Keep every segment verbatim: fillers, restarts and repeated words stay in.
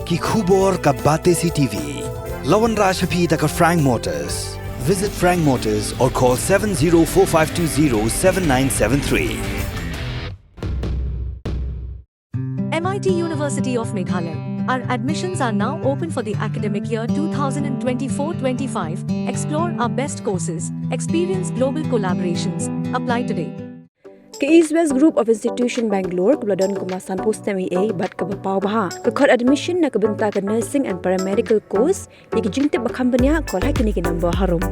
Ki khubor ka Batesi T V. La wanrah sha phi da ka Frank Motors. Visit Frank Motors or call seven zero four five two zero seven nine seven three. M I T University of Meghalaya. Our admissions are now open for the academic year two thousand twenty-four twenty-five. Explore our best courses, experience global collaborations. Apply today. Ka East West Group of Institution Bangalore kaba la don kumba sanphew snem eiei bad kaba paw bha ka khot admission na ka bynta ka nursing and paramedical course. Ïa ki jingtip ba kham bniah, call ha kine ki number harum.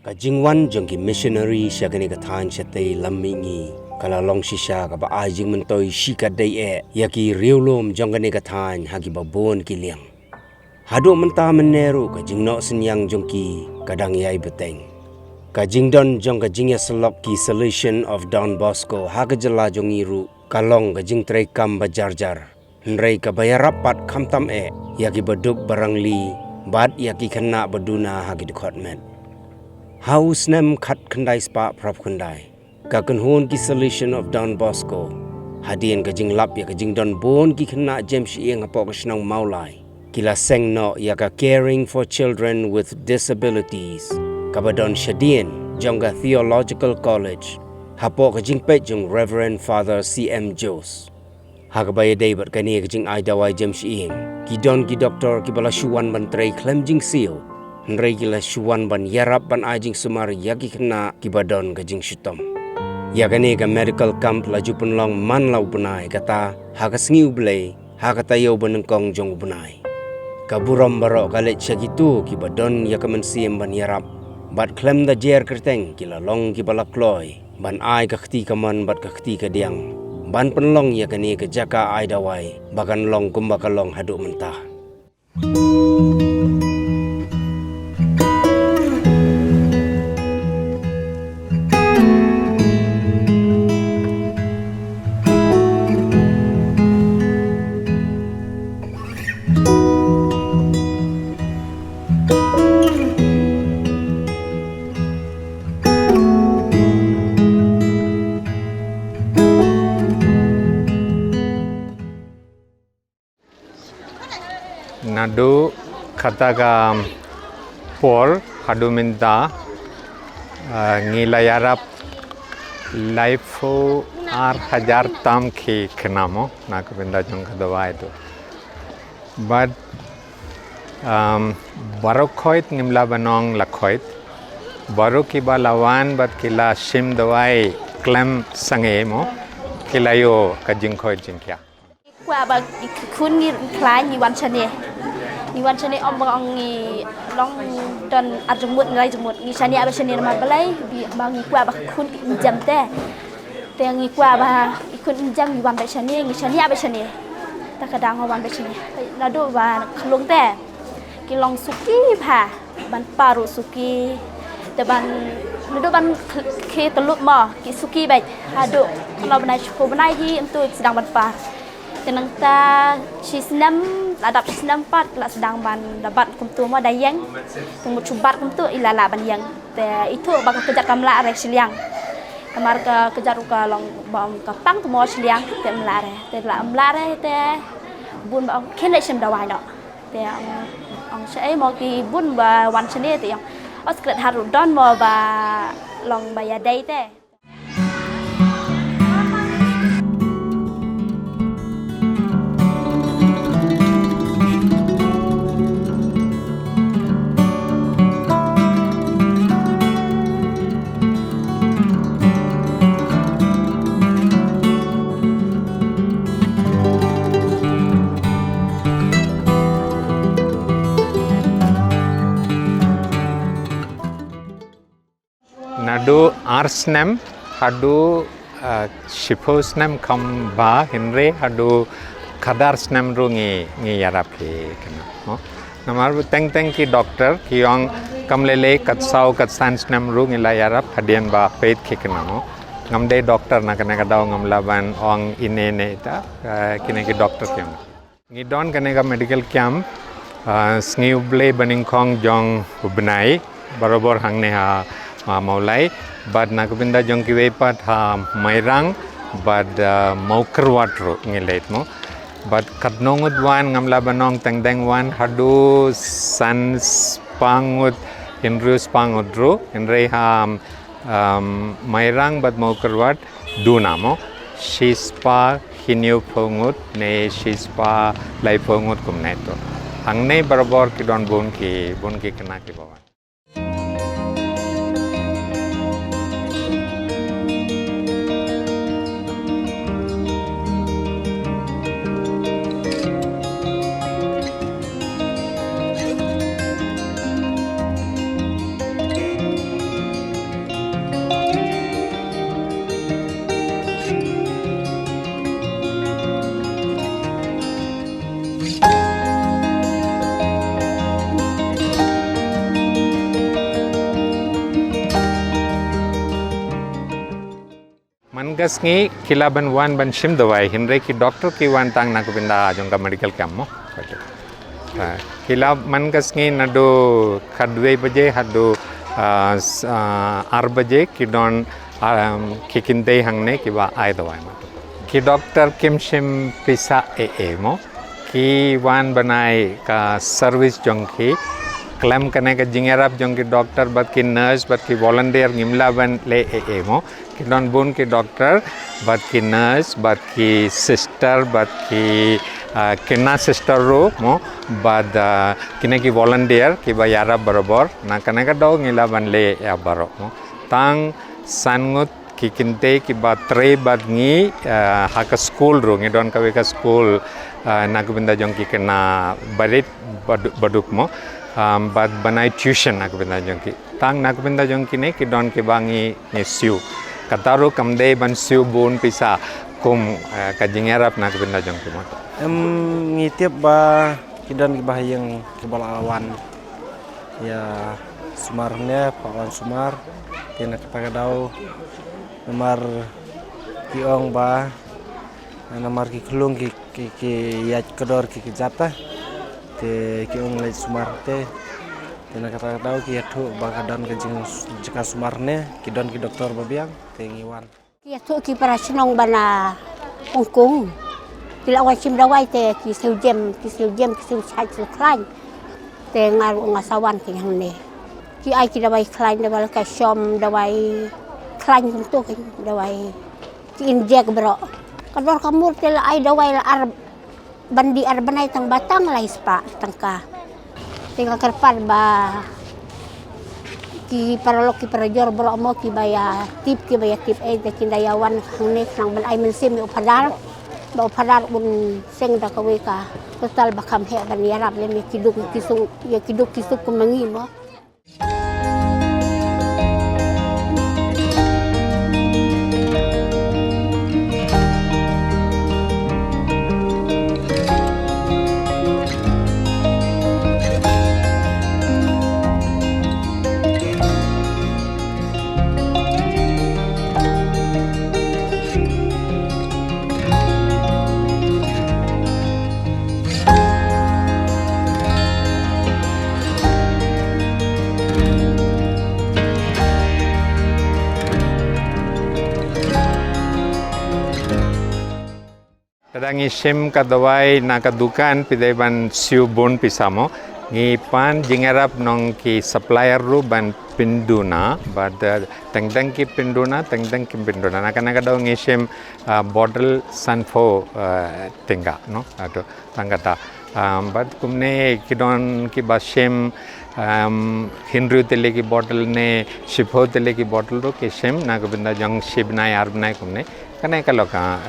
Ka jingwan jong ki missionary sha kane ka thaiñ shatei lam mihngi ka la long shisha kaba ai jingmyntoi shikatdei eh ïa ki riewlum jong kane ka thaiñ ha kiba bun ki liang. Haduh mynta mynne ruh ka jingnoh synñiang jong ki ka dang ïai bteng. Ka jingdon jong ka jingïasyllok ki Salesian of Don Bosco ha ka jylla jong ngi ruh ka long ka jingtreikam ba jarjar. Hynrei kaba ïarap pat khamtam eh ïa kiba duk ba rangli bad ïa ki khynnah ba duna ha ki dkhot met. Ha u snem khatkhyndai spah phraphew khyndai, ka kynhun ki Salesian of Don Bosco, hadien ka jinglap ïa ka jingdon bun ki khynnah jem shyieng hapoh ka shnong Mawlai, ki la seng noh ïa ka Caring for Children with Disabilities, kaba don shadien jong ka Theological College, hapoh ka jingpeit jong Reverend Father C M Jones. Ha kaba ïadei bad kane ka jingai dawai jem shyieng, ki don ki doktor kiba la shu wan ban trei khlem jingsiew, hynrei ki la shu wan ban ïarap ban ai jingsumar ïa ki khynnah kiba don ka jingshitom. Ïa kane ka medical camp la ju pynlong man la u bnai, kata ha ka sngi U Blei, ha ka taïew ba nyngkong jong u bnai. Ka burom baroh ka leit sha kito kiba don ïa ka mynsiem ban ïarap, bad khlem da jer kyrteng ki la long kiba la kloi ban ai ka kti kamon bad ka kti kadiang ban pynlong ïa kane ka jaka ai dawai ba kan long kumba ka long haduh mynta. Naduh kata ka por haduh mynta, ah, ngi la ïarap laiphew ar hajar tam ki khynnah mo na ka bynta jong ka dawai tu. Bad, um, baroh khoit ngim lah ban ong la khoit. Baroh kiba la wan bad ki la shim dawai khlem sangeh mo, ki la ïoh ka jingkhoit jingkhiah. Kwah ba ki khun ngi khlaiñ ngi wan shane. Ngi wan shane ym ba ong ngi long don ar jingmut, lai jingmut. Ngi shaniah beit shane namar balei, ba ngi kwah ba ki khun ki ym jem te. Te ngi kwah ba ki khun ym jem ngi wan beit shane, ngi shaniah beit shane. Ta ka dang wan beit shane. Naduh ba khlung te ki long suki bha, ban par ruh suki. Te ban, naduh ban khie tyllup mo ki suki beit, haduh khlem bnai shiphew bnai hi, ym tu sdang ban par. Te nangta shi snem, la dap shi snem pat la sdang ban da bat kumtu mo, da ïeng. Te mut shu bat kumtu i la lah ban ïeng. Te ithuh ba ka kjat kam lah re shiliang. Namar ka kjat ruh ka long ba ym ka pang tu mo shiliang, te ym lah re. Te la ym lah re te bun ba ong kine shim dawai noh. Te ong, ong shaei mo ki bun ba wan shane te ong. Ot skret haduh don mo ba Long ba ïadei te. Naduh ar snem haduh, ah, shiphew snem kham bha, hynrei haduh khatar snem ruh ngi, ngi ïarap hi kane, mo. Namar ba teng teng ki doktor ki ong kam lei lei kat saw kat san snem ruh ngi la ïarap hadien ba peit hi kane, mo. Ngam dei doktor, na kane ka daw ngam lah ban ong ine ine ita, ah, kine ki doktor ki ong. Ngi don kane ka medical camp, ah, sngi U Blei banyngkong jong u bnai, barabor hangne ha, ha Mawlai, bad na ka bynta jong kiwei pat ha Mairang, bad, ah, Mawkyrwat ruh ngi leit, mo. Bad katno ngut wan ngam lah ban ong, teng teng wan haduh san spah ngut, hynriew spah ngut ruh, hynrei ha, um, Mairang bad Mawkyrwat duna, mo, shispah hynñiewphew ngut ne shispah laiphew ngut kumne to. Hangne barabor ki don bun ki, bun ki khynnah kiba wan. Man ka sngi ki lah ban wan ban shim dawai, hynrei ki doktor ki wan tang na ka bynta jong ka medical camp, mo. Ha, ki lah man ka sngi naduh khatwei baje haduh, ah, s-, ah, ar baje ki don, ah, ki kynthei hangne kiba ai dawai, mo. Ki doktor kim shim pisa ei ei, mo. Ki wan ban ai ka service jong ki. Khlem kane ka jingïarap jong ki doktor bad ki nurse bad ki volunteer ngim lah ban leh ei ei, mo. Ki don bun ki doktor bad ki nurse bad ki sister bad ki, ah, khynnah sister ruh, mo, bad, ah, kine ki volunteer kiba ïarap barabor. Na kane ka daw ngi lah ban leh ïa baroh, mo. Tang san ngut ki kynthei kiba trei bad ngi, ah, ha ka skul ruh, ngi don kawei ka skul, ah, na ka bynta jong ki khynnah barit badu-, baduk, mo, um, bad ban ai tuition na ka bynta jong ki. Tang na ka bynta jong kine ki don kiba ngi, ngi siew. Kata ruh kam dei ban siew bun pisa kum, ah, ka jingïarap na ka bynta jong ki, mo. Em, ngi tip ba ki don kiba ha ïing kiba la wan ïa sumar ne, pa wan sumar, te na kata ka daw namar ki ong ba, namar ki khlung ki, ki, ki ïaid kdor ki kjat, te ki ong leit sumar te, te na kata ka daw ki ïathuh ba ka don ka jing, jaka sumar ne, ki don ki doktor ba biang, te ngi wan. Ki ïathuh ki para shnong ba na Hong Kong. Ki la wan shim dawai te ki siew jem, ki siew jem, ki siew shait siew khlaiñ. Te nga ruh nga sa wan kein hangne. Ki ai ki dawai khlaiñ, dawai ka shom, dawai khlaiñ kumto kein, dawai ki injek baroh. Ka dor ka mur te la ai dawai la ar Ban dih ar bnai tang ba tang lai spah tyngka. Te nga kyrpad ba ki paralok ki parajor baroh mo kiba ïa tip kiba ïa tip ei te kin da ïa wan hangne khnang ban ai mynsiem ïa u Phadar. Ba u Phadar un seng da kawei ka total ba kham heh ban ïarap lem ïa ki duk ki suk ïa ki duk ki suk kum ma ngi mo. Ngi shim ka dawai na ka dukan, phi dei ban siew bun pisa mo. Ngi pan jingïarap na ki supplier ruh ban pynduna, bad teng teng ki pynduna, teng teng kim pynduna. Na kane ka daw ngi shim bottle sanphew tyngka, no? Ato tang kata. Bad kumne ki don kiba shim hynriew tylli ki bottle ne shiphew tylli ki bottle ruh ki shim na ka bynta jong shi bnai ar bnai kumne. Kane ka long ka,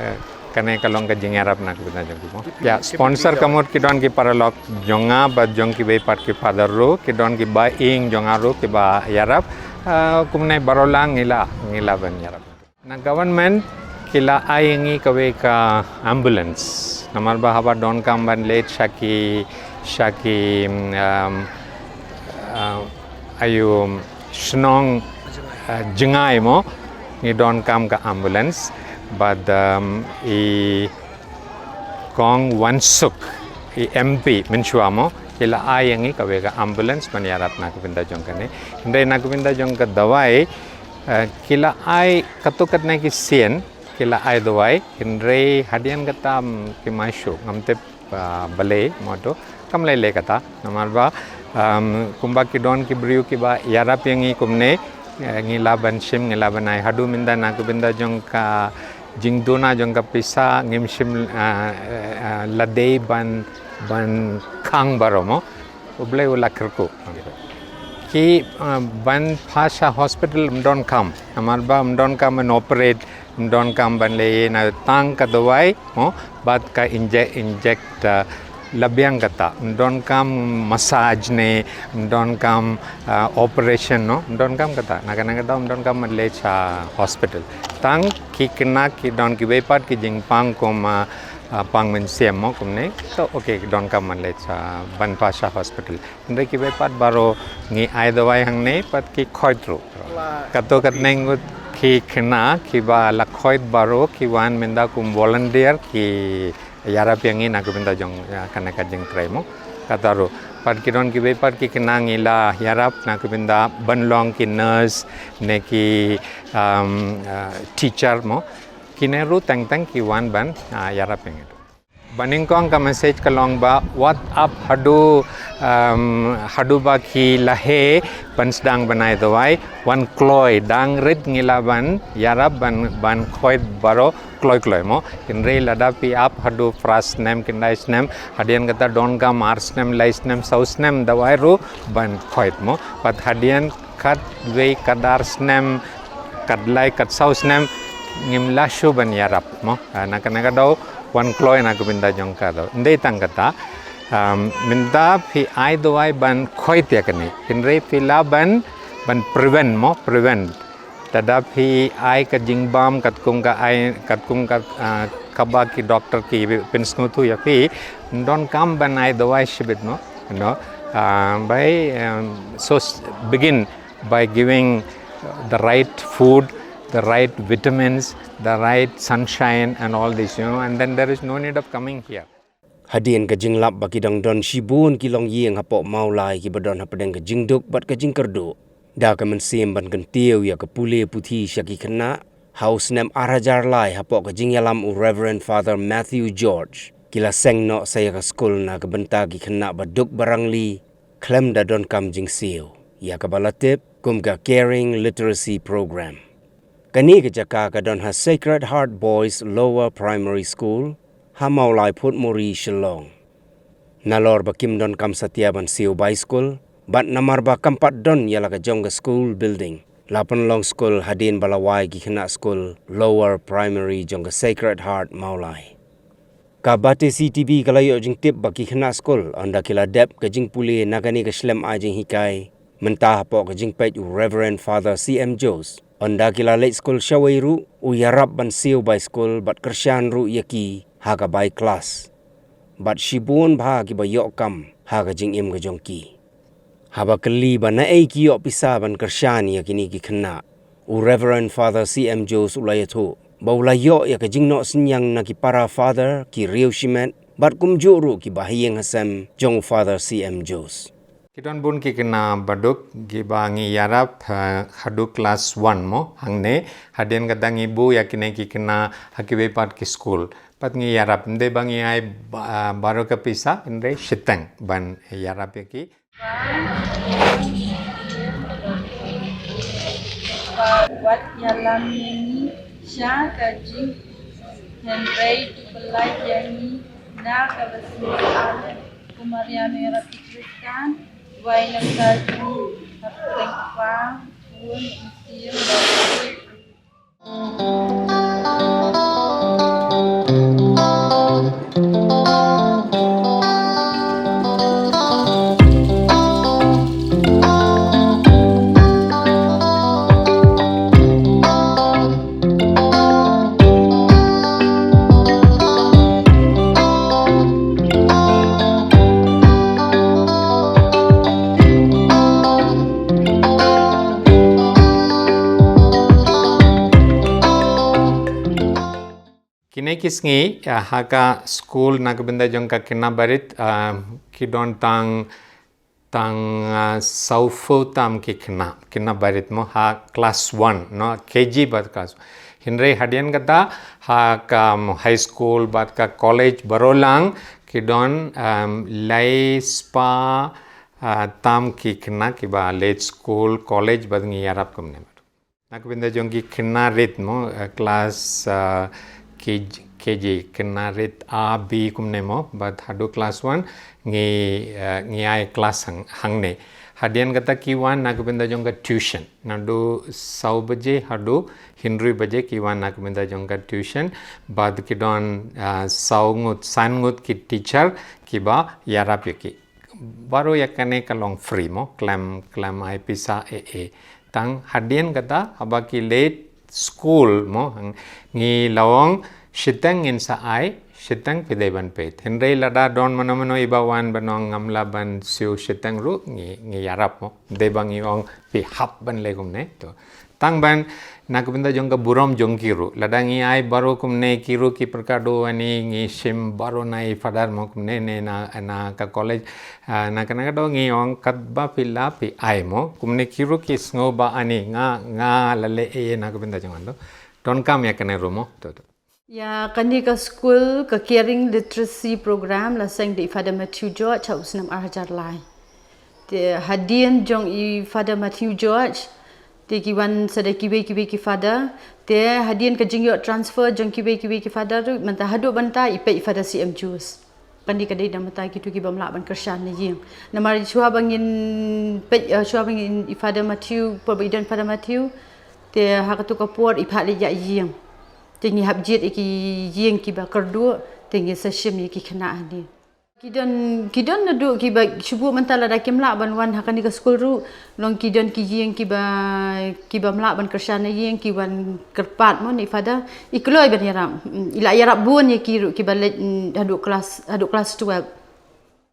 kane ka long ka jingïarap na ka bynta jong ki mo. Ïa, sponsor ka mut ki don ki paralok jong nga bad jong kiwei pat ki father ruh, ki don kiba ïing jong nga ruh kiba ïarap. Kumne baroh lang ngi lah, ngi lah ban ïarap. Na government ki la ai ngi kawei ka ambulance. Namar ba haba donkam ban leit sha ki, sha ki, um, uh, ayu shnong, uh, jngai mo, ngi donkam ka ambulance. Bad, um, i Kong Wansuk, i M P mynshuwa mo, ki la ai ngi kawei ka ambulance ban ïarap na ka bynta jong kane. Hynrei na ka bynta jong ka dawai, ki la ai katto katne ki sien, ki la ai dawai, hynrei hadien kata kim ai shuh, ngam tip balei mo to, kam lei lei kata. Namar ba kumba ki don ki briew kiba ïarap ïa ngi kumne, ngi lah ban shim, ngi lah ban ai. Haduh mynta na ka bynta jong ka jingduna jong ka pisa ngim shim lade ban, ban khang baroh mo. U Blei u la kyrkhu. Ki ban phah sha hospital ym donkam. Namar ba ym donkam ban operate, ym donkam ban leh na, tang ka dawai mo, bad ka inject, inject la biang kata. Ym donkam massage ne, ym donkam operation no, ym donkam kata. Na kane ka daw ym donkam ban leit sha hospital. Tang ki khynnah ki don kiwei pat ki jingpang kum pang mynsiem mo kumne. To okay, donkam ban leit sha, ban phah sha hospital. Hynrei kiwei pat baroh ngi ai dawai hangne pat ki khoit ruh. Katto katne ngut ki khynnah kiba la khoit baroh ki wan mynta kum volunteer ki ïarap ïa ngi na ka bynta jong kane ka jingtrei mo. Kata ruh pat ki don kiwei pat ki khynnah ngi la ïarap na ka bynta ban long ki nurse ne ki teacher mo. Kine ruh teng teng ki wan ban ïarap ïa ngi. Banyngkong ka message ka long ba wat ap haduh, haduh ba ki la heh ban sdang ban ai dawai, wan kloi, dang rit ngi lah ban ïarap ban, ban khoit baroh kloi kloi mo. Hynrei lada phi ap haduh phra snem, khyndai snem, hadien kata donkam ar snem, lai snem, saw snem dawai ruh ban khoit mo. Pat hadien katwei, katar snem, katlai, katsaw snem ngim lah shuh ban ïarap mo. Na kane ka daw wan kloi na ka bynta jong ka daw. Ym dei tang kata, mynta phi ai dawai ban khoit ïa kane, hynrei phi lah ban, ban prevent mo, prevent. Lada phi ai ka jingbam katkum ka ai, katkum ka, kaba ki doctor ki pynsngewthuh ïa phi, ym donkam ban ai dawai shibit mo. No, by, so begin by giving the right food, the right vitamins, the right sunshine and all this, you know, and then there is no need of coming here. Hadien ka jinglap ba ki dang don shibun ki longïing hapoh Mawlai kiba don hapdeng ka jingduk bad ka jingkyrduh, da ka mynsiem ban kyntiew ïa ka pule puthi sha ki khynnah, ha u snem ar hajar lai hapoh ka jingïalam u Reverend Father Matthew George, ki la seng noh sa ïa ka skul na ka bynta ki khynnah ba duk ba rangli khlem da donkam jingsiew, ïa kaba la tip kum ka Caring Literacy Program. Kane ka jaka ka don ha Sacred Heart Boys Lower Primary School, ha Mawlai Phutmori, Shillong. Nalor ba kim donkam satia ban siew bai skul, bad namar ba kam pat don ïa la ka jong ka school building, la pynlong skul hadien ba la wai ki khynnah skul Lower Primary jong ka Sacred Heart Mawlai. Ka Batesi TV ka la ïoh jingtip ba ki khynnah skul ynda ki la dep ka jingpule na kane ka shlem ai jinghikai mynta hapoh ka jingpeit u Reverend Father C M Jones. Ynda ki la leit skul shawei ruh, u ïarap ban siew bai skul bad kyrshan ruh ïa ki ha ka bai klas. Bad shibun bha kiba ïoh kam ha ka jingim ka jong ki. Haba kylli ba naei ki ïoh pisa ban kyrshan ïa kine ki khynnah, u Reverend Father C M Jones u la ïathuh ba u la ïoh ïa ka jingnoh synñiang na ki para father, ki riew shimet, bad kumjuh ruh ki bahaïing hasem jong u Father C M Jones. Ki don bun ki khynnah baduk kiba ngi ïarap haduh klas one mo hangne, hadien kata ngi buh ïa kine ki khynnah ha kiwei pat ki skul. Pat ngi ïarap, ym dei ba ngi ai ba-, baroh ka pisa, hynrei shiteng ban ïarap ïa ki. Wat ïalam ïa ngi sha ka jing, hynrei to pynlait ïa ngi na ka basniew. Amen. Ko Maria me ïarap ïa ki Khristan, duwai na ka jong ngi, ha pdeng Kpa, Khun, Mynsiem Bakhuid. Kine ki sngi, ah, ha ka skul na ka bynta jong ka khynnah barit, ah, ki don tang, tang, ah, sawphew tam ki khynnah, khynnah barit mo ha class one, no, K G bad class. Hynrei hadien kata ha ka, um, high school bad ka college baroh lang ki don, um, lai spah, ah, tam ki khynnah kiba leit skul, college bad ngi ïarap kumne. Na ka bynta jong ki khynnah rit mo, eh, class, ah, K G, K G, khynnah rit A, B kumne mo, bad haduh class one, ngi, eh, ngi ai class hang, hangne. Hadien kata ki wan na ka bynta jong ka tuition. Naduh saw baje, haduh hynriew baje ki wan na ka bynta jong ka tuition. Bad ki don, ah, saw ngut, san ngut ki teacher, kiba ïarap ïa ki. Baroh ïa kane ka long free mo, khlem, khlem ai pisa eh eh. Tang hadien kata, haba ki leit skul mo, hang-, ngi la ong shiteng ngin sa ai, shiteng phi dei ban peit. Hynrei lada don mano mano iba wan ban ong ngam lah ban siew shiteng ruh, ngi, ngi ïarap mo. Dei ba ngi ong phi hap ban leh kumne, to. Tang ban, na ka bynta jong ka burom jong ki ruh. Lada ngi ai baroh kumne ki ruh ki pyrkhat, "O ani ngi shim baroh na i father mo kumne ne na, na ka college, ah, na ka na ka daw ngi ong katba phi lah phi ai mo." Kumne ki ruh ki sngew ba ani nga, nga la leh eh na ka bynta jong nga to. Donkam ïa kane ruh mo. To, to. Ïa kane ka skul, ka Caring Literacy Program la seng da i Father Matthew George ha u snem ar hajar lai. Te hadien jong i Father Matthew George, te ki wan sa da kiwei kiwei ki father, te hadien ka jingïoh transfer jong kiwei kiwei ki father ruh, mynta haduh mynta i peit i Father C M Juice. Kane ka dei na ka bynta kito kiba ym lah ban kyrshan na ïing. Namar shuwa ba ngin peit, eh, shuwa ba ngin i Father Matthew, por ba i don Father Matthew, te ha kato ka por i phah leit ïa ïing. Te ngi hap jied ïa ki ïing kiba kyrduh, te ngi sa shim ïa ki khynnah hangne. Ki don, ki don naduh kiba shu buh mynta lada kim lah ban wan ha kane ka skul ruh, long ki don ki ïing kiba, kiba ym lah ban kyrshan na ïing, ki wan kyrpad mo na i father, i kloi ban ïarap, mm, i la ïarap bun ïa ki ruh kiba leit, mm, haduh klas, haduh klas twelve.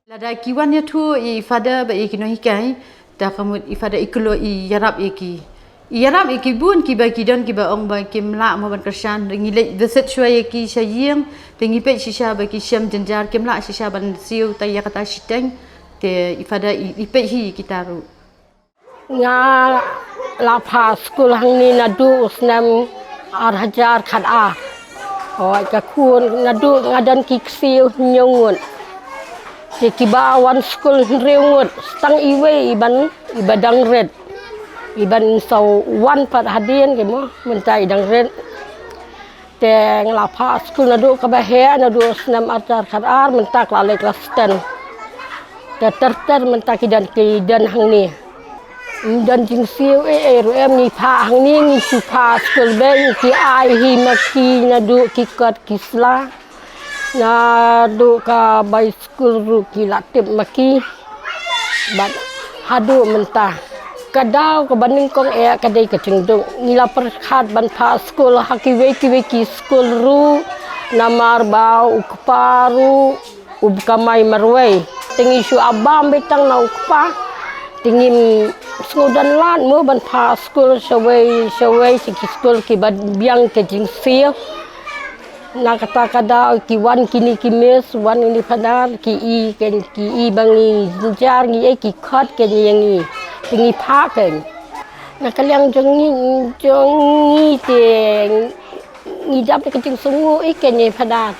Lada ki wan ïathuh ïa i father bad ïa ki nonghikai, te ka mut i father i kloi, i ïarap ïa ki. I ïarap ïa ki bun kiba ki don kiba ong ba kim lah mo ban kyrshan, ngi leit visit shuwa ïa ki sha ïing, te ngi peit shisha ba ki shem jynjar, kim lah shisha ban siew, te ïa kata shiteng, te i father i, i peit hi ïa kita ruh. Nga la phah skul hangne naduh u snem ar hajar khatar. Hooid, ka khun naduh nga don ki ksiew hynñiew ngut. Te kiba wan skul hynriew ngut, sa tang iwei i ban, i ba dang rit. I ban sa wan pat hadien ki mo, mynta i dang rit. Te nga la phah skul naduh kaba heh, naduh snem ar hajar khatar, mynta ka la leit klas ten. Te ter ter mynta ki don, ki don hangne. Ym don jingsiew eh eh ruh em, ngi phah hangne, ngi shu phah skul bad ngi ki ai hi ma ki naduh ki kot ki sla. Naduh ka bai skul ruh ki la tip ma ki. Bad haduh mynta, ka daw kaba nyngkong eh ka dei ka jingduk. Ngi la pyrkhat ban phah skul ha kiwei kiwei ki skul ruh, namar ba u kpa ruh u kamai marwei. Te ngi shu ap bam beit tang na u kpa. Te ngim sngewdon lad mo ban phah skul shawei shawei sha ki skul kiba biang ka jingsiew. Na kata ka daw ki wan kine ki miss, wan kine ki father, ki i, ki, ki i ba ngi jynjar, ngi ïai ki khot kein ïa ngi, te ngi phah kein. Na ka liang jong ngi, jong ngi te ngi dap da ka jingsngew i kein ïa i father.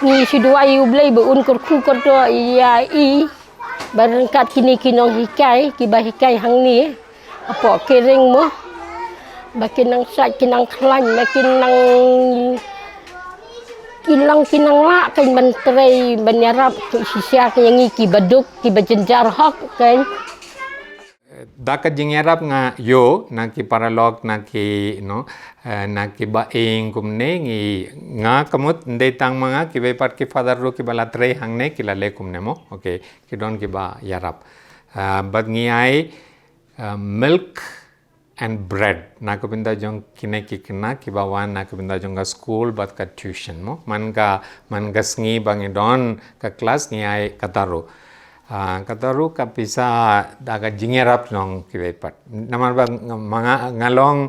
Ngi shu duwai ïa U Blei ba un kyrkhu kyrdoh ïa i, ba ryngkat kine ki nonghikai kiba hikai hangne hapoh Kering mo, ba kin nang sait, kin nang khlaiñ, ba kin nang, kin long, kin nang lah kan ban trei, ban ïarap shisha ïa ngi kiba duk, kiba jynjar hok kan. Da ka jingïarap nga ïoh na ki paralok, na ki, you know, eh, na kiba ing kumne, ngi, nga ka mut, ym dei tang ma nga, kiwei pat ki father ruh kiba la trei hangne ki la leh kumne mo. Okay, ki don kiba ïarap. Ah, bad ngi ai, ah, milk and bread na ka bynta jong kine ki khynnah kiba wan na ka bynta jong ka school bad ka tuition mo. Man ka, man ka sngi ba ngi don ka class ngi ai kata ruh. Ah, kata ruh ka pisa da ka jingïarap jong kiwei pat. Namar ba nga, ma nga, nga long,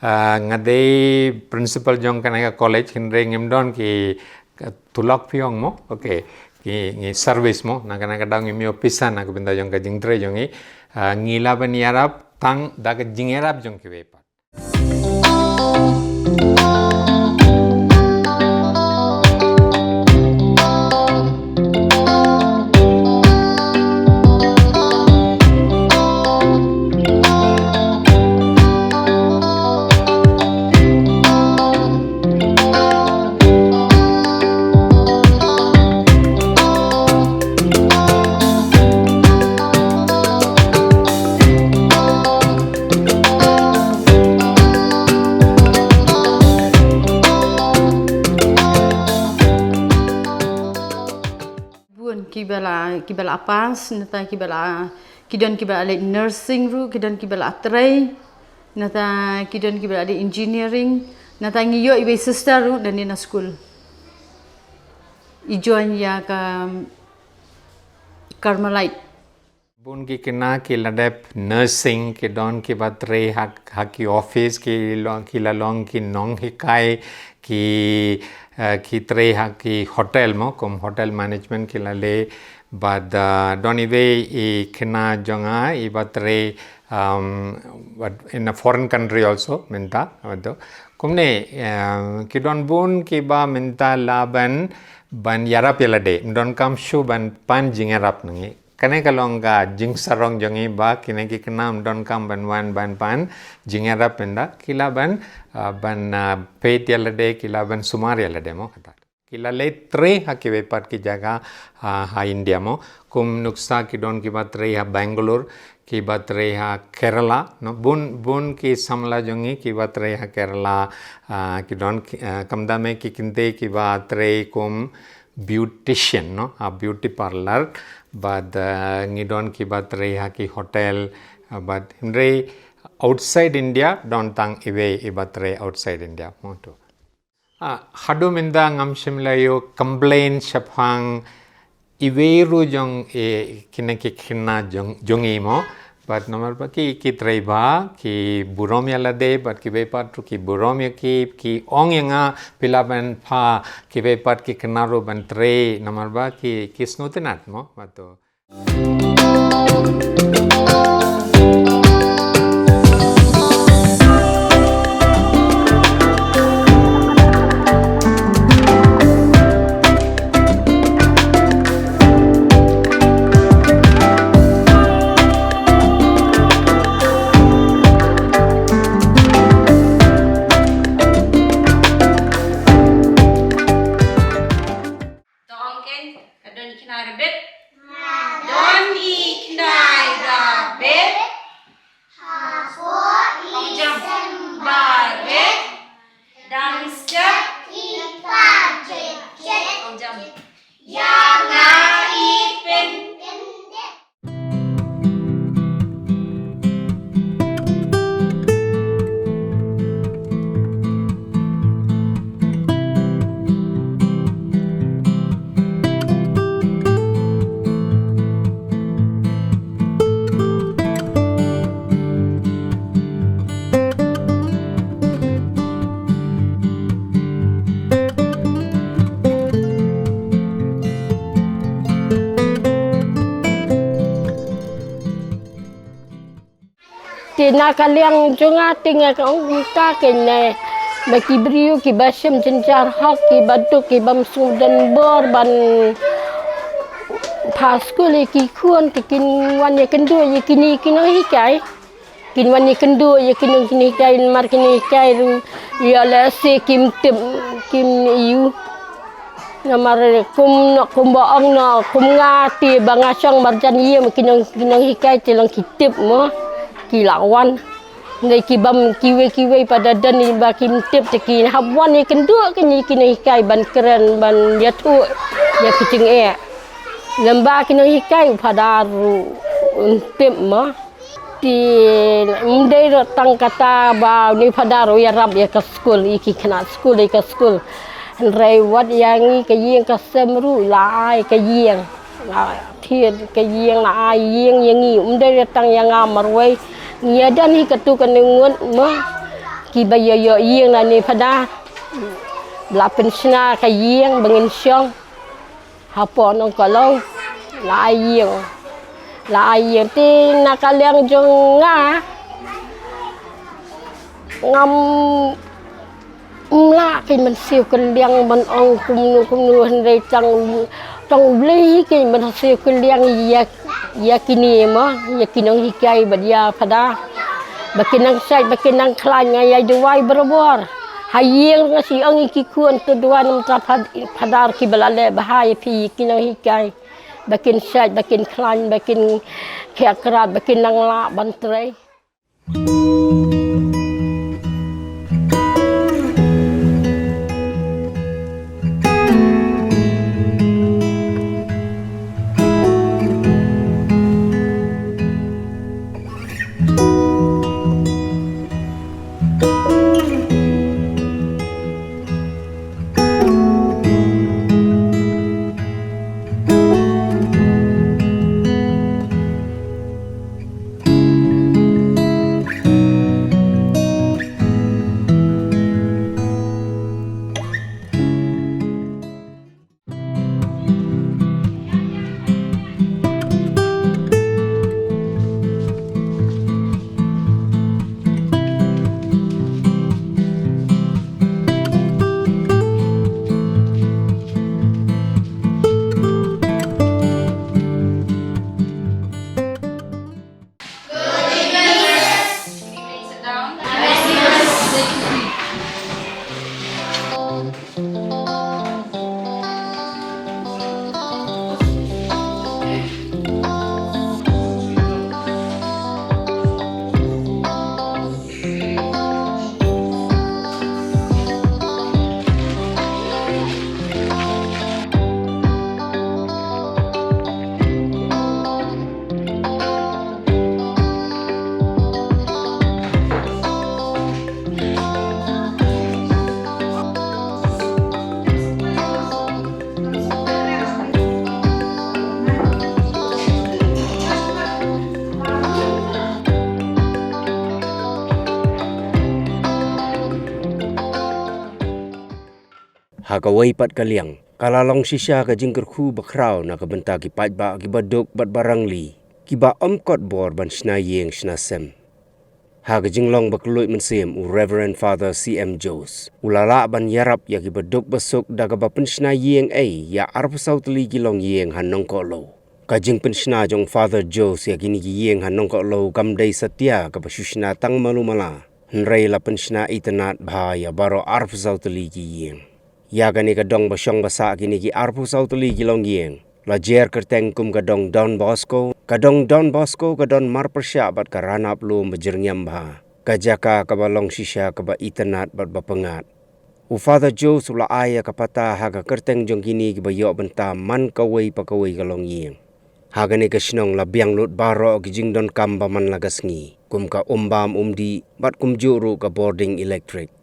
ah, nga dei principal jong kane ka college, hynrei ngim don ki, ka tulok phi ong mo. Okay. Ki, ngi service mo. Na kane ka daw ngim ïoh pisa na ka bynta jong ka jingtrei jong ngi. Ah, ngi lah ban ïarap tang da ka jingïarap jong kiwei pat. Bun kiba la, kiba la pass, nangta kiba la, ki don kiba la leh nursing ruh, ki don kiba la trei, nangta ki don kiba la leh engineering, nangta ngi ïoh iwei sister ruh da leit na school. I join ïa ka Carmelite. Bun ki khynnah ki la dep nursing, ki don kiba trei ha, ha ki office, ki long, ki la long ki nonghikai, ki, eh, ki trei ha ki hotel mo, kum hotel management ki la leh, bad, eh, don iwei i khynnah jong nga, iba trei, um, bad in a foreign country also, mynta, bad kumne, eh, ki don bun kiba mynta lah ban, ban ïarap ïa lade, ym donkam shuh ban pan jingïarap na ngi. Kane ka long ka jingsarong jong ngi ba kine ki khynnah ym donkam ban wan ban pan jingïarap mynta, ki lah ban, ah, ban, ah, peit ïa lade, ki lah ban sumar ïa lade mo kata. Ki la leit trei ha kiwei pat ki jaka, ah, ha India mo. Kum nuksa ki don kiba trei ha Bangalore, kiba trei ha Kerala, no, bun, bun ki samla jong ngi kiba trei ha Kerala, ah, ki don ki, ah, khamtam eh ki kynthei kiba trei kum beautician, no, ha beauty parlour, bad, ah, ngi don kiba trei ha ki hotel, ah, bad hynrei outside India don tang iwei iba trei outside India mo tu. Ah, haduh mynta ngam shym la ïoh complain shaphang iwei ruh jong, eh, kine ki khynnah jong, jong i mo. Bad namar ba ki, ki trei bha, ki burom ïa lade, bad kiwei pat ruh ki burom ïa ki, ki ong ïa nga phi lah ban phah kiwei pat ki khynnah ruh ban trei, namar ba ki, ki sngewtynnat mo. Bad to Dong ken, ka don i khynnai rabbit. Ka don i khynnai rabbit. Hapoh i jam. Rabbit. Dang step. I pa jet jet. Ong jam. Ïa nga i pyn. Te na ka liang jong nga te nga ka ong kumta kane. Ba ki briew kiba shem jynjar hok, kiba duk, ki bym sngewdon bor ban phah skul ïa ki khun, te kin wan ïakynduh ïa kine ki nonghikai. Kin wan ïakynduh ïa ki nong, kine hikai, namar kine hikai ruh ïa lehse kim tip, kim ïoh. Namar kum noh, kumba ong noh, kum nga te ba nga shong marjan ïing, ki nong, ki nonghikai te long ki tip mo, ki la wan. Hynrei ki bym, kiwei kiwei pat da don ba kim tip, te ki hap wan ïakynduh kine ki nonghikai ban kren, ban ïathuh ïa ki jingeh. Lem bad ki nonghikai, u Phadar ruh un tip mo. Te ym dei ruh tang kata ba une u Phadar u ïarap ïa ka skul, ïa ki khynnah skul, ïa ka skul. Hynrei wat ïa ngi ka ïing ka sem ruh la ai ka ïing. La thied ka ïing, la ai ïing ïa ngi. Ym dei ruh tang ïa nga marwei. Ngi ïadon hi katto katne ngut mo. Kiba ïoh ïoh ïing na une u Phadar. La pynshna ka ïing ba ngin shong. Hapoh Nongkohluh, la ai ïing. La ai ïing te na ka liang jong nga, ngam, ym lah kein ban siew kylliang ban ong kumno kumno, hynrei tang, tang U Blei hi kein ban siew kylliang ïa, ïa kine mo, ïa ki nonghikai bad ïa u Phadar. Ba kin nang shait, ba kin nang khlaiñ, nga ïai duwai barabor. Ha ïing nga shu ong ïa ki khun, to duwai namar u Phad-, Phadar, kiba la leh bha ïa phi ki nonghikai. Ba kin shait, ba kin khlaiñ, ba kin khia krat, ba kin nang lah ban trei. Sit down. Ha kawei pat ka liang, ka la long shisha ka jingkyrkhu bakhraw na ka bynta ki paidbah kiba duk bad ba rangli, kiba ym kot bor ban shna ïing shna sem. Ha ka jinglong ba kylluid mynsiem, u Reverend Father C M Jones u la lah ban ïarap ïa kiba duk ba suk da kaba pynshna ïing ei ïa arphew saw tylli ki longïing ha Nongkohluh. Ka jingpynshna jong Father Jones ïa kine ki ïing ha Nongkohluh kam dei satia kaba shu shna tang malu mala, hynrei la pynshna itynnad bha ïa baroh arphew saw tylli ki ïing. Ïa kane ka dong ba shong ba sah kine ki arphew saw tylli ki longïing la jer kyrteng kum ka dong Don Bosco. Ka dong Don Bosco ka don marpyrshah bad ka ranab lum ba jyrngiam bha, ka jaka kaba long shisha kaba itynnad bad ba pyngngad. U Father Jones u la ai ïa ka pata ha ka kyrteng jong kine kiba ïoh bynta man kawei pa kawei ka longïing. Ha kane ka shnong la biang lut baroh ki jingdonkam ba man la ka sngi, kum ka um bam um dih bad kumjuh ruh ka bording elektrik,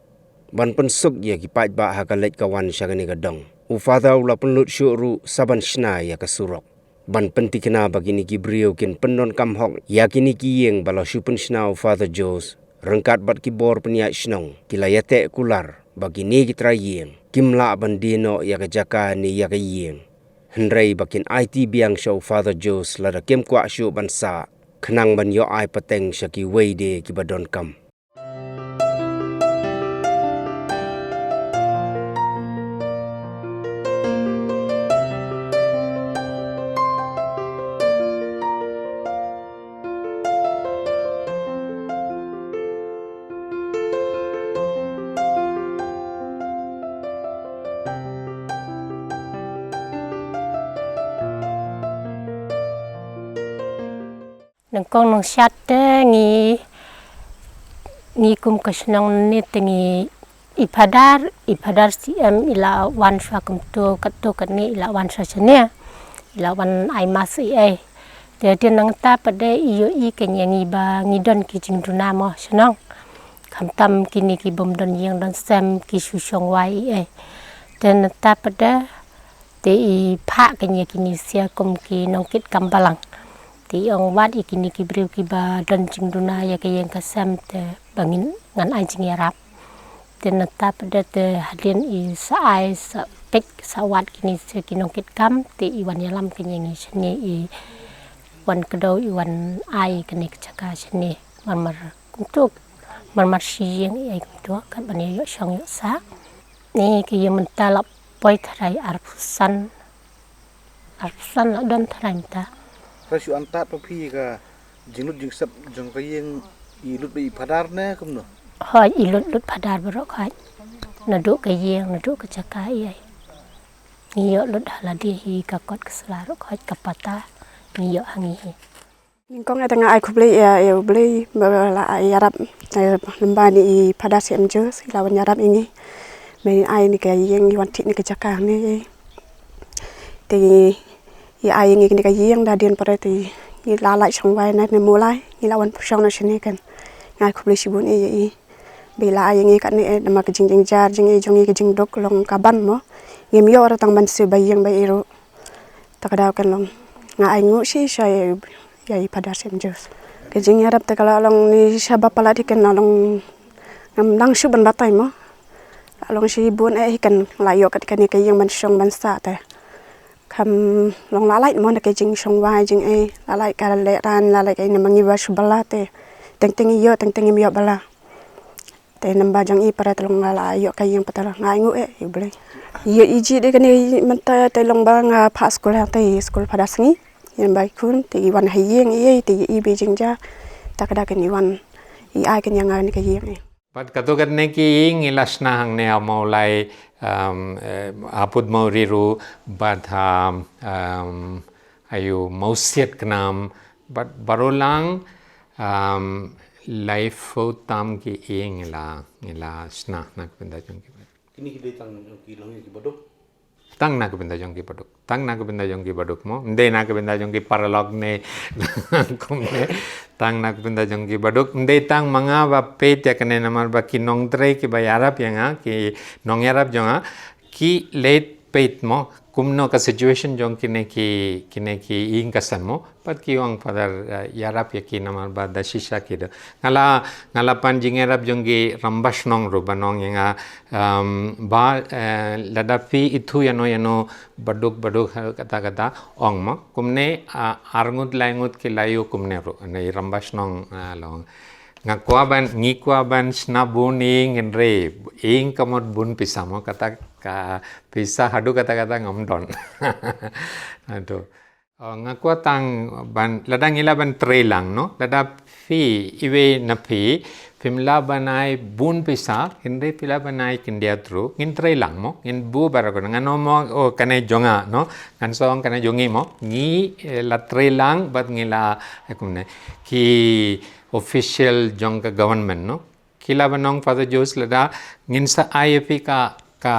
ban pynsuk ïa ki paidbah ha ka leit ka wan sha kane ka dong. U Father u la pynlut shuh ruh sa ban shna ïa ka surok, ban pynthikna ba kine ki briew kin pyndonkam hok ïa kine ki ïing ba la shu pynshna u Father Jones. Ryngkat bad ki bor pynïaid shnong, ki la ïateh kular ba kine ki trai ïing kim lah ban die noh ïa ka jaka ne ïa ka ïing. Hynrei ba kin aiti biang sha u Father Jones lada kim kwah shuh ban sah, khnang ban ïoh ai pateng sha kiwei de kiba donkam. Nangkong nang shat te ngi, ngi kum ka shnong ne te ngi i phadar, i phadar C M i la wan sha kumto katto katne i la wan sha shane. I la wan ai mas i ai. Te te nangta pat de i ïohi kane ngi ba ngi don ki jingduna mo shnong. Khamtam kine ki bym don ïing don sem ki shu shong wai i ai. Te nangta pat de te i phah kane kine sia kum ki nongkit kam balang. Te i ong wat ïa kine ki briew kiba don jingduna ïa ka ïing ka sem te ba ngin ngan ai jingïarap. Te nangta pat de te hadien i sa ai sa peit sa wad kine sia ki nongkit kam te i wan ïalam kane ngi shane i wan kdew i wan ai kane ka jaka shane. Marmar kumto marmar shi ïing i ai kumto kat ban ïoh shong ïoh sah. Ni ki ïa mynta la poi tharai arphew san. Arphew san la don tharai mynta. Ka shu antad pa phi ka jinglut jingsep jong ka ïing i lut ba i phadar ne kumno? Hoi i lut lut phadar baroh hoi. Naduh ka ïing naduh ka jaka i ai. Ngi ïoh lut ha lade hi ka kot ka sla ruh hoi ka pata. Ngi ïoh ha ngi hi. Nyngkong eh te nga ai khublei ïa, ïa U Blei ba la ai ïarap, eh, lyngba ni i Phadar Syiem Joseph i la wan ïarap ïa ngi. Ba i ai ni ka ïing i wan thied ni ka jaka ni. Te i ai ïa ngi ni ka ïing da dien pore te i la lait shong wai na ne mulai i la wan shong na shane kan. Nga ai khublei shibun ïa i. Ba i la ai ïa ngi katne eh namar ka jingjynjar jingïeit jong ngi ka jingduk long ka ban mo. Ngim ïoh ruh tang ban siew ba ïing ba i ruh. Ta ka daw kan long nga ai nguh shisha ïa i Phadar Syiem Joseph. Ka jingïarap te ka la long ni sha ba palat hi kan long ngam nang shu ban batai mo. La long shibun eh hi kan la ïoh kat kane ka ïing ban shong ban sah te. Kham long la lait mo na ka jingshong wai jingeh la lait ka lehrain la lait ka ïing namar ngi ba shu bylla te. Teng teng ïoh teng teng ngim ïoh bylla. Te namar ba jong i para te long nga la ïoh ka ïing pat te long nga ai nguh eh ïa U Blei. Ïa i jingeh kane mynta te long ba nga phah skul hangtei skul Phadar Sngi. Ïa ba i khun te i wan ha ïing i te ïa i ba i jingjia. Ta ka da kan i wan i ai kan ïa nga kane ka ïing eh. Bad kato katne ki ïing i la shna hangne ha Mawlai, um, eh, ha Pud Mawri ruh bad ha, um, ayu Mawsiat Knam bad baroh lang, um, laiphew tam ki ïing i la, i la shna na ka bynta jong ki. Kine ki dei tang ki long ki baduk. Tang na ka bynta jong ki baduk. Tang na ka bynta jong ki baduk mo. Ym dei na ka bynta jong ki paralok ne. Kumne. Tang na ka bynta jong ki baduk. Ym dei tang ma nga ba peit ïa kane namar ba ki nongtrei kiba ïarap ïa nga, ki nongïarap jong nga, ki leit peit mo. Kumno ka situation jong kine ki, kine ki ïing ka sem mo. Pat ki ong Phadar, eh, ïarap ïa ki namar ba da shisha ki da. Nga la, nga la pan jingïarap jong ki rangbah shnong ruh ba ong ïa nga, um, ba, eh, lada phi ithuh ïano ïano baduk baduk ha kata kata ong mo. Kumne, ah, arngut laingut ki la ïoh kumne ruh. Ane i rangbah shnong, ah, la ong. Nga kwah ban, ngi kwah ban shna bun ïing hynrei ïing ka mut bun pisa mo kata ka pisa haduh kata kata ngam don. Haduh. Oh, nga kwah tang ban, lada ngi lah ban trei lang, no? Lada phi, iwei na phi, phim lah ban ai bun pisa, hynrei phi lah ban ai khyndiat ruh, ngin trei lang mo, ngin buh baroh kane, ngan ong mo, oh, kane jong nga, no? Ngan sa ong kane jong ngi mo, ngi, eh, la trei lang, bad ngi la, eh, kumne, ki official jong ka government, no? Ki lah ban ong Father Joseph lada, ngin sa ai ïa phi ka, ka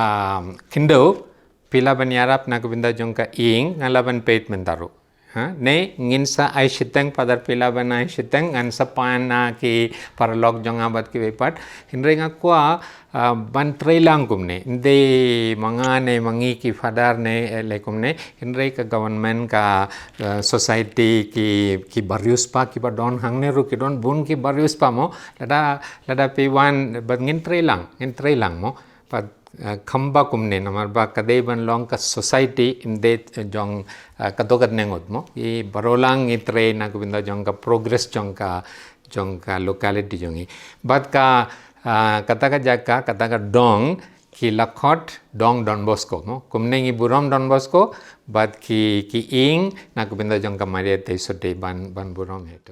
khyndew, phi lah ban ïarap na ka bynta jong ka ïing, nga lah ban peit mynta ruh. Ha? Ne, ngin sa ai shiteng Father phi lah ban ai shiteng, ngan sa pan na ki paralok jong nga bad kiwei pat. Hynrei nga kwah, ah, ban trei lang kumne. Ym dei ma nga ne ma ngi ki Father ne, eh, lei kumne. Hynrei ka government ka, eh, society ki, ki bariewspah kiba don hangne ruh ki don bun ki bariewspah mo. Lada, lada phi wan bad ngin trei lang, ngin trei lang mo. Bad, eh, kham ba kumne namar ba ka dei ban long ka society ym dei, eh, jong, eh, kato katne ngut mo. I baroh lang i trei na ka bynta jong ka progress jong ka, jong ka locality jong i. Bad ka, eh, kata ka jaka, kata ka dong, ki la khot dong Don Bosco mo. Kumne ngi burom Don Bosco, bad ki, ki ïing na ka bynta jong ka Maria Theisotti ban, ban burom hi to.